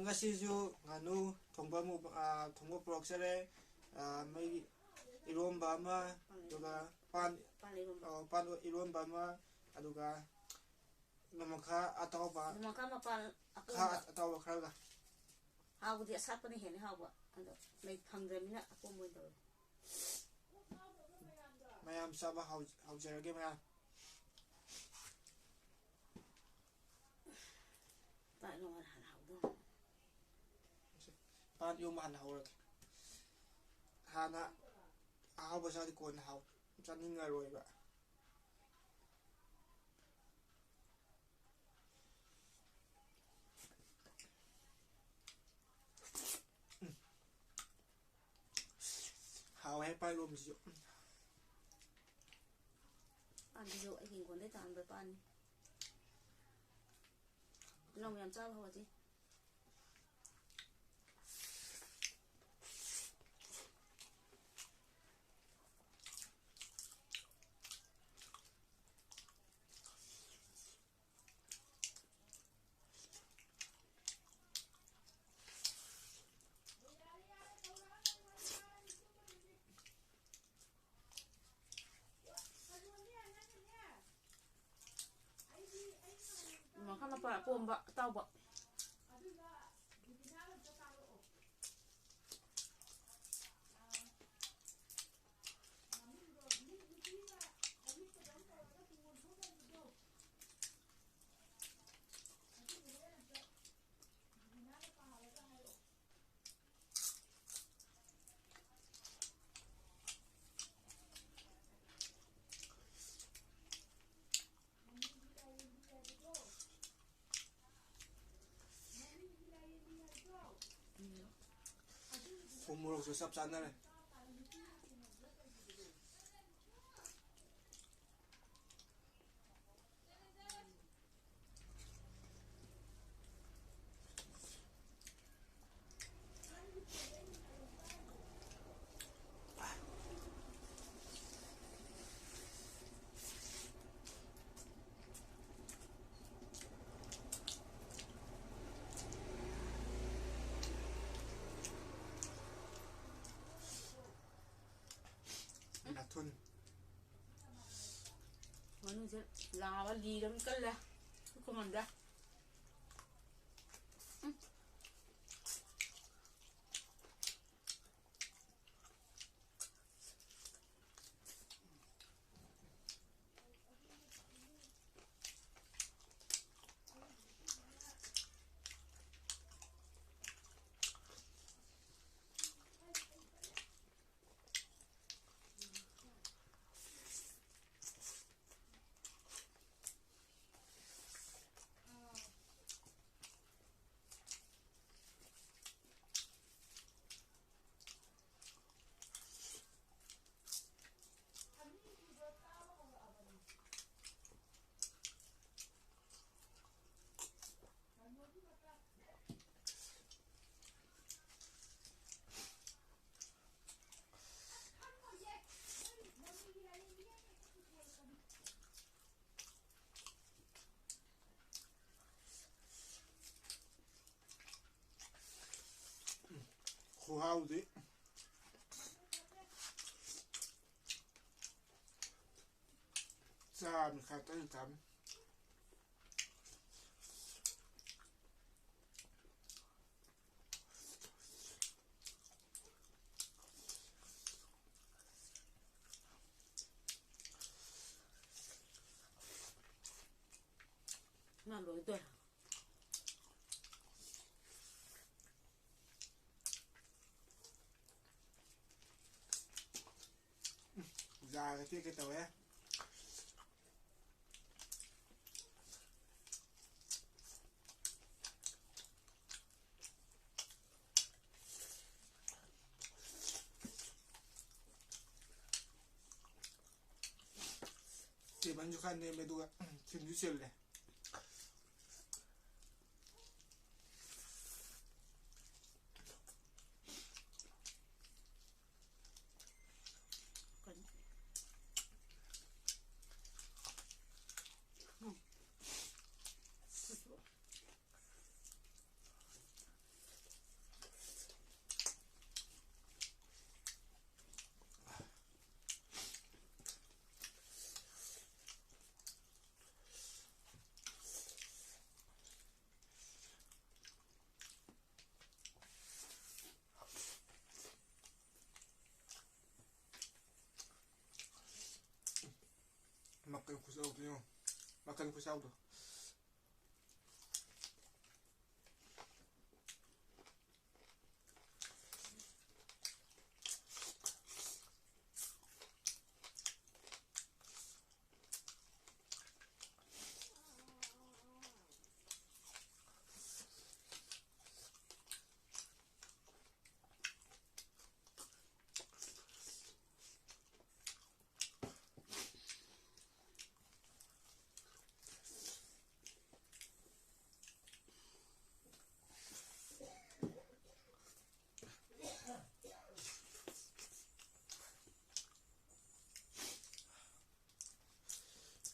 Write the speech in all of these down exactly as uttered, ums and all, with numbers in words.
ꯉꯁꯤꯁꯨ ꯉꯥꯅꯨ ꯊꯣꯡꯕ ꯑꯃꯨꯛ, ꯑ, ꯊꯣꯡꯕ ꯄꯨꯔꯛꯆꯔꯦ꯫ ꯑ, ꯃꯩ ꯏꯔꯣꯝꯕ ꯑꯃ, ꯑꯗꯨꯒ ꯄꯥꯟ, ꯄꯥꯟ ꯏꯔꯣꯝꯕ꯫ ꯑ, ꯄꯥꯟ ꯏꯔꯣꯝꯕ ꯑꯃ, ꯑꯗꯨꯒ ꯅꯣꯡꯃꯈꯥ ꯑꯇꯥꯎꯕ, ꯅꯣꯡꯃꯈꯥ ꯃꯄꯥꯟ ꯈꯥ ꯑꯄꯣꯝꯕ꯫ ꯑꯇꯥꯎꯕ ꯈꯔꯒ꯫ ꯍꯥꯎꯕꯗꯤ ꯑꯁꯥꯠꯄꯅ ꯍꯦꯟꯅ ꯍꯥꯎꯕ꯫ ꯑꯗꯣ ꯂꯩ ꯐꯪꯗ꯭ꯔꯕꯅꯤꯅ ꯑꯄꯣꯝꯕ ꯑꯣꯏꯅ ꯇꯧꯔꯦ꯫ ꯃꯌꯥꯝ ꯆꯥꯕ ꯍꯧ-, ꯍꯧꯖꯔꯒꯦ ꯃꯌꯥꯝ꯫ ꯄꯥꯛꯅ ꯍꯥꯟꯅ ꯍꯧꯗꯧꯅꯤ꯫ ꯄꯥꯟ ꯏꯔꯣꯝꯕ ꯍꯥꯟꯅ ꯍꯧꯔꯒꯦ꯫ ꯍꯥꯟꯅ ꯑꯍꯥꯎꯕ ꯆꯥꯗꯤ ꯀꯣꯟꯅ ꯍꯥꯎ-, ꯆꯥꯅꯤꯡꯉꯔꯣꯏꯕ꯫ ꯎꯝ꯫ ꯍꯥꯎꯋꯦ ꯄꯥꯟ ꯏꯔꯣꯝꯕꯁꯤꯁꯨ꯫ ꯄꯥꯟꯁꯤꯁꯨ ꯑꯩꯒꯤ ꯍꯤꯡꯒꯣꯜꯗꯩ ꯇꯥꯟꯕ ꯄꯥꯟꯅꯤ꯫ ꯇꯤꯜꯍꯧ ꯃꯌꯥꯝ ꯆꯥꯕ ꯍꯧꯔꯗꯤ꯫ ꯃꯈꯜ ꯃꯄꯥꯟ ꯑꯄꯣꯝꯕ ꯑꯇꯥꯎꯕ꯫ ꯊꯨꯝ ꯃꯣꯔꯣꯛꯁꯨ ꯆꯞ ꯆꯥꯟꯅꯔꯦ꯫ ꯃꯅꯨꯡꯁꯦ ꯂꯥꯕ ꯂꯤꯔ ꯑꯗꯨꯝ ꯀꯜꯂꯦ꯫ ꯈꯨꯃꯟꯗ꯫ ꯎꯝ꯫ ꯈꯨꯍꯥꯎꯗꯤ꯫ ꯆꯥꯕꯅꯤ ꯈꯛꯇꯪ ꯆꯥꯕꯅꯤ꯫ ꯃꯥ ꯂꯣꯏꯗꯣꯔꯦ꯫ ꯌꯥꯒ ꯇꯦꯛꯀꯦ ꯇꯧꯋꯦ꯫ ꯇꯦꯕꯜꯁꯨ ꯈꯔ ꯅꯦꯝꯃꯦ, ꯑꯗꯨꯒ ꯊꯤꯟꯁꯨ ꯆꯤꯜꯂꯦ꯫ ꯃꯀꯟ ꯈꯨꯆꯥꯎꯗꯣ ꯌꯦꯡꯉꯣ꯫ ꯃꯀꯟ ꯈꯨꯆꯥꯎꯗꯣ꯫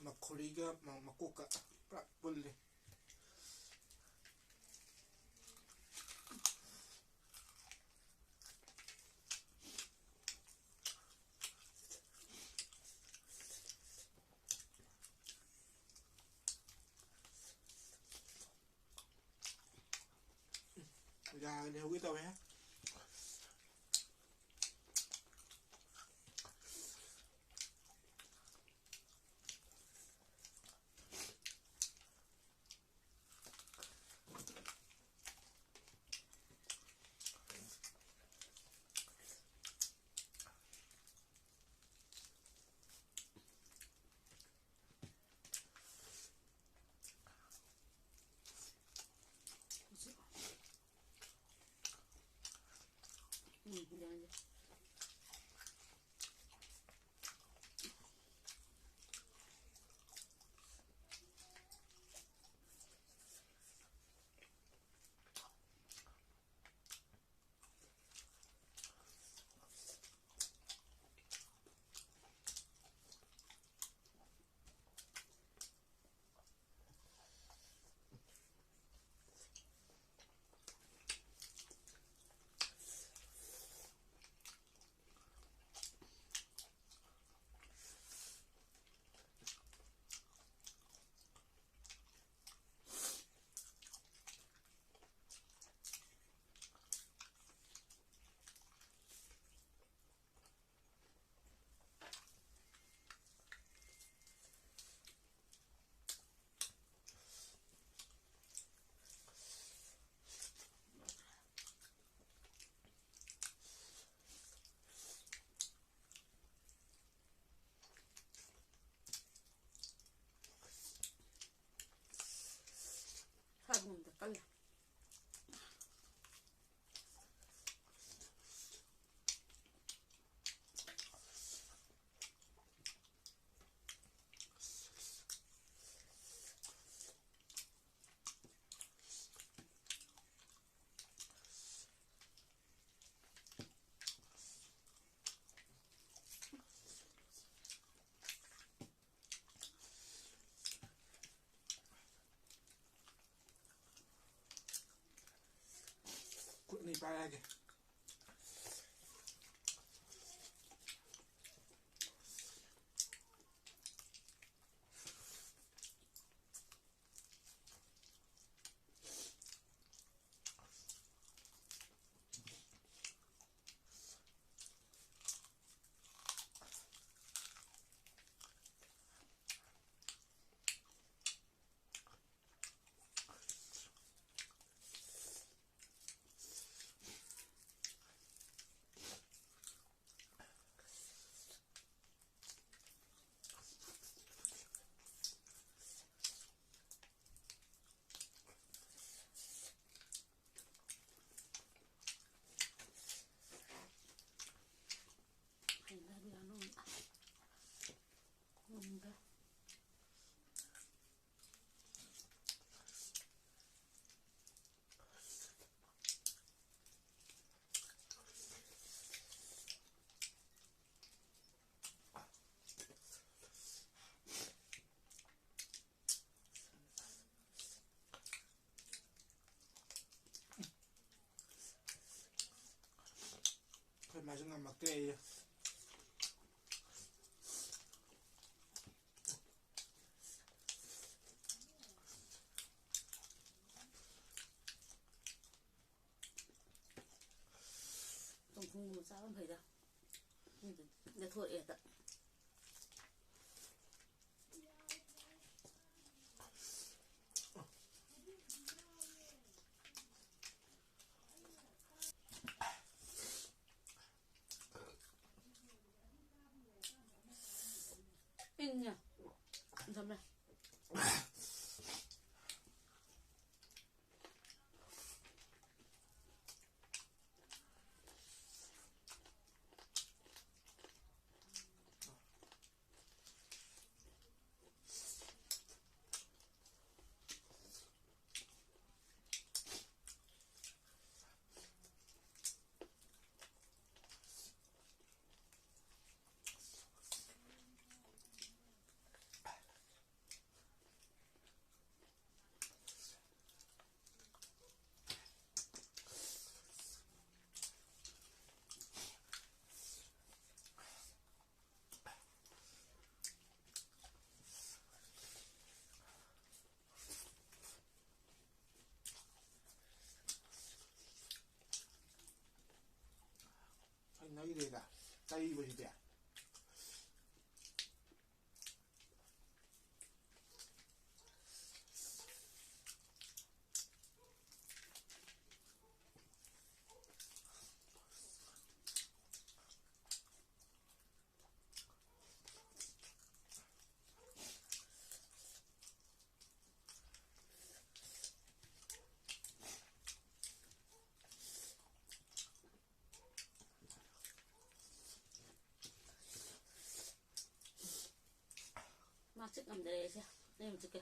ꯃꯈꯣꯔꯤꯒ ꯃ-, ꯃꯀꯣꯛꯀ ꯄꯨꯔꯥ ꯄꯨꯜꯂꯤ꯫ ꯌꯥꯒꯅꯤ ꯍꯧꯒꯦ ꯇꯧꯋꯦ꯫ ꯍꯥꯏꯔꯒꯦ꯫ ꯑꯩꯈꯣꯏ ꯃꯥꯁꯨ ꯉꯝꯃꯛꯇ꯭ꯔꯦ ꯑꯩ꯫ ꯆꯝꯊꯣꯡꯒꯨꯝꯕ ꯆꯥꯕꯅ ꯐꯩꯗ꯫ ꯂꯦꯊꯣꯔꯛꯑꯦ ꯍꯦꯛꯇ꯫ ꯏꯪꯉꯦ꯫ ꯊꯝꯃꯦ꯫ ꯂꯩꯔꯦꯗ ꯇꯩꯕꯁꯤꯗꯤ꯫ ꯃꯥ ꯆꯤꯛ ꯉꯝꯗ꯭ꯔꯦ ꯑꯩꯁꯦ꯫ ꯑꯩ ꯑꯃꯨꯛ ꯆꯤꯛꯀꯦ꯫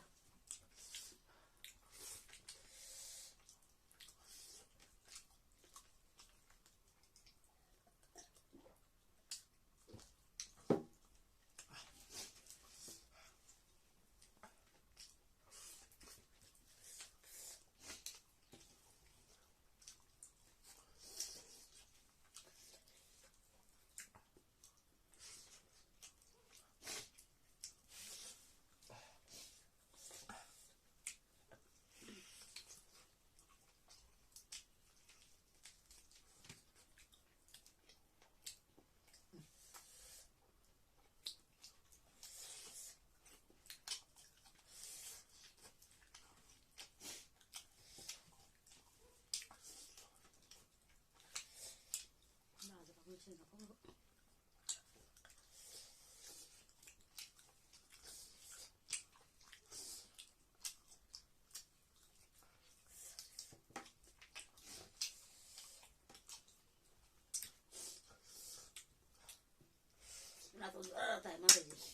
ꯅꯥꯇꯣꯟ ꯖꯔ ꯇꯥꯏ ꯃꯥ ꯇꯧꯔꯤꯁꯦ꯫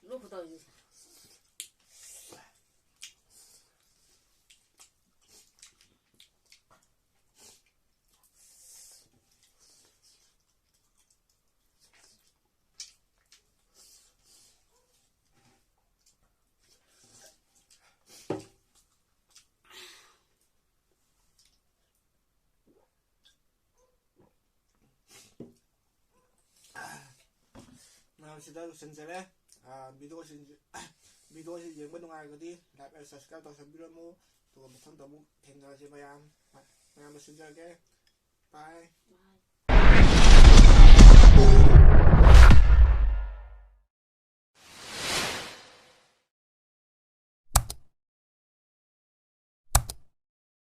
ꯂꯣꯛ ꯈꯨꯇꯧꯔꯤꯁꯦ꯫ ꯃꯌꯥꯝꯁꯤꯗ ꯂꯣꯏꯁꯤꯟꯖꯔꯦ꯫ ꯑꯥ, ꯚꯤꯗꯤꯑꯣꯁꯤ, ꯚꯤꯗꯤꯑꯣꯁꯤ ꯌꯦꯡꯕ ꯅꯨꯡꯉꯥꯏꯔꯒꯗꯤ like and subscribe ꯇꯧꯁꯟꯕꯤꯔꯝꯃꯨ꯫ ꯑꯗꯨꯒ ꯃꯊꯪꯗ ꯑꯃꯨꯛ ꯊꯦꯡꯅꯔꯁꯤ ꯃꯌꯥꯝ꯫ ꯃꯌꯥꯝ ꯂꯣꯏꯁꯤꯟꯖꯔꯒꯦ꯫ Bye꯫ Bye꯫